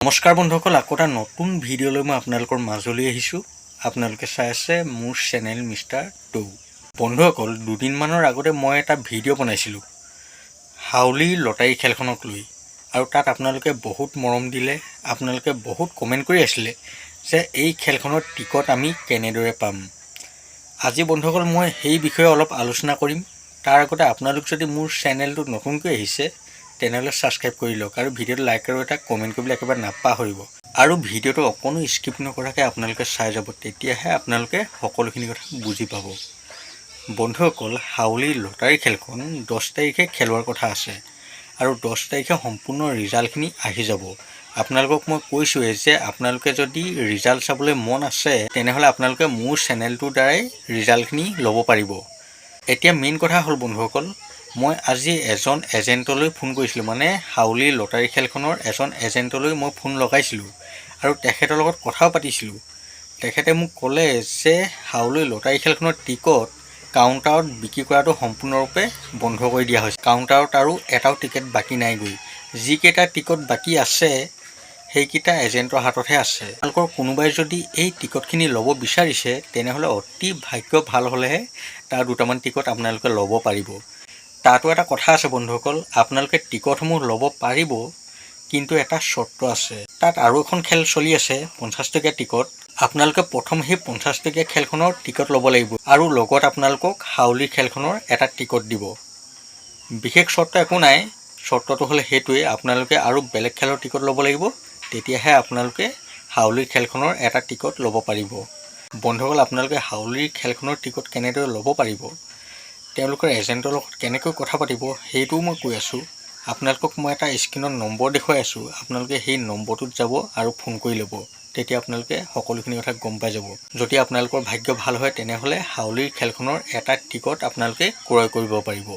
নমস্কাৰ বন্ধুসকল, আকৌ এটা নতুন ভিডিঅ'লৈ মই আপোনালোকৰ মাজলৈ আহিছোঁ। আপোনালোকে চাই আছে মোৰ চেনেল মিষ্টাৰ টৌ। বন্ধুসকল, দুদিনমানৰ আগতে মই এটা ভিডিঅ' বনাইছিলোঁ হাউলি লটাৰী খেলখনক লৈ আৰু তাত আপোনালোকে বহুত মৰম দিলে। আপোনালোকে বহুত কমেণ্ট কৰি আছিলে যে এই খেলখনৰ টিকট আমি কেনেদৰে পাম। আজি বন্ধুসকল, মই সেই বিষয়ে অলপ আলোচনা কৰিম। তাৰ আগতে আপোনালোক যদি মোৰ চেনেলটোত নতুনকৈ আহিছে, তেনেহ'লে ছাবস্ক্ৰাইব কৰি লওক আৰু ভিডিঅ'টো লাইক আৰু এটা কমেণ্ট কৰিবলৈ একেবাৰে নাপাহৰিব আৰু ভিডিঅ'টো অকণো স্কিপ নকৰাকৈ আপোনালোকে চাই যাব, তেতিয়াহে আপোনালোকে সকলোখিনি কথা বুজি পাব। বন্ধুসকল, হাউলি লটাৰী খেলখন 10 তাৰিখে খেলোৱাৰ কথা আছে আৰু 10 তাৰিখে সম্পূৰ্ণ ৰিজাল্টখিনি আহি যাব। আপোনালোকক মই কৈছোঁৱেই যে আপোনালোকে যদি ৰিজাল্ট চাবলৈ মন আছে, তেনেহ'লে আপোনালোকে মোৰ চেনেলটোৰ দ্বাৰাই ৰিজাল্টখিনি ল'ব পাৰিব। এতিয়া মেইন কথা হ'ল বন্ধুসকল, মই আজি এজন এজেণ্টলৈ ফোন কৰিছিলোঁ, মানে হাউলি লটাৰী খেলখনৰ এজন এজেণ্টলৈ মই ফোন লগাইছিলোঁ আৰু তেখেতৰ লগত কথাও পাতিছিলোঁ। তেখেতে মোক ক'লে যে হাউলি লটাৰী খেলখনৰ টিকট কাউণ্টাৰত বিক্ৰী কৰাটো সম্পূৰ্ণৰূপে বন্ধ কৰি দিয়া হৈছে। কাউণ্টাৰত আৰু এটাও টিকেট বাকী নাইগৈ। যিকেইটা টিকট বাকী আছে, সেইকেইটা এজেণ্টৰ হাততহে আছে। আপোনালোকৰ কোনোবাই যদি এই টিকটখিনি ল'ব বিচাৰিছে, তেনেহ'লে অতি ভাগ্য ভাল হ'লেহে তাৰ দুটামান টিকট আপোনালোকে ল'ব পাৰিব। তাতো এটা কথা আছে বন্ধুসকল, আপোনালোকে টিকটসমূহ ল'ব পাৰিব, কিন্তু এটা চৰ্ত আছে। তাত আৰু এখন খেল চলি আছে, 50 টকীয়া টিকট। আপোনালোকে প্ৰথম সেই 50 টকীয়া খেলখনৰ টিকট ল'ব লাগিব আৰু লগত আপোনালোকক হাউলি খেলখনৰ এটা টিকট দিব। বিশেষ চৰ্ত একো নাই। চৰ্তটো হ'লে সেইটোৱেই, আপোনালোকে আৰু বেলেগ খেলৰ টিকট ল'ব লাগিব, তেতিয়াহে আপোনালোকে হাউলিৰ খেলখনৰ এটা টিকট ল'ব পাৰিব। বন্ধুসকল, আপোনালোকে হাউলিৰ খেলখনৰ টিকট কেনেদৰে ল'ব পাৰিব, তেওঁলোকৰ এজেণ্টৰ লগত কেনেকৈ কথা পাতিব, সেইটোও মই কৈ আছোঁ। আপোনালোকক মই এটা স্ক্ৰীণত নম্বৰ দেখুৱাই আছোঁ। আপোনালোকে সেই নম্বৰটোত যাব আৰু ফোন কৰি ল'ব। তেতিয়া আপোনালোকে সকলোখিনি কথা গম পাই যাব। যদি আপোনালোকৰ ভাগ্য ভাল হয়, তেনেহ'লে হাউলিৰ খেলখনৰ এটা টিকট আপোনালোকে ক্ৰয় কৰিব পাৰিব।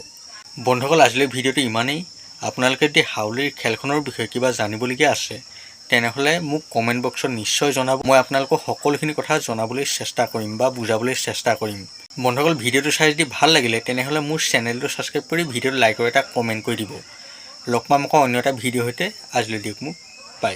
বন্ধুসকল, আজিলৈ ভিডিঅ'টো ইমানেই। আপোনালোকে যদি হাউলিৰ খেলখনৰ বিষয়ে কিবা জানিবলগীয়া আছে, তেনেহ'লে মোক কমেণ্ট বক্সত নিশ্চয় জনাব। মই আপোনালোকক সকলোখিনি কথা জনাবলৈ চেষ্টা কৰিম বা বুজাবলৈ চেষ্টা কৰিম। বন্ধুসকল, ভিডিঅ'টো চাই যদি ভাল লাগিলে, তেনেহ'লে মোৰ চেনেলটো ছাবস্ক্ৰাইব কৰি ভিডিঅ'টো লাইক আৰু এটা কমেণ্ট কৰি দিব। লগ পাম আকৌ অন্য এটা ভিডিঅ'ৰ সৈতে। আজিলৈ দিয়ক মোক, বাই।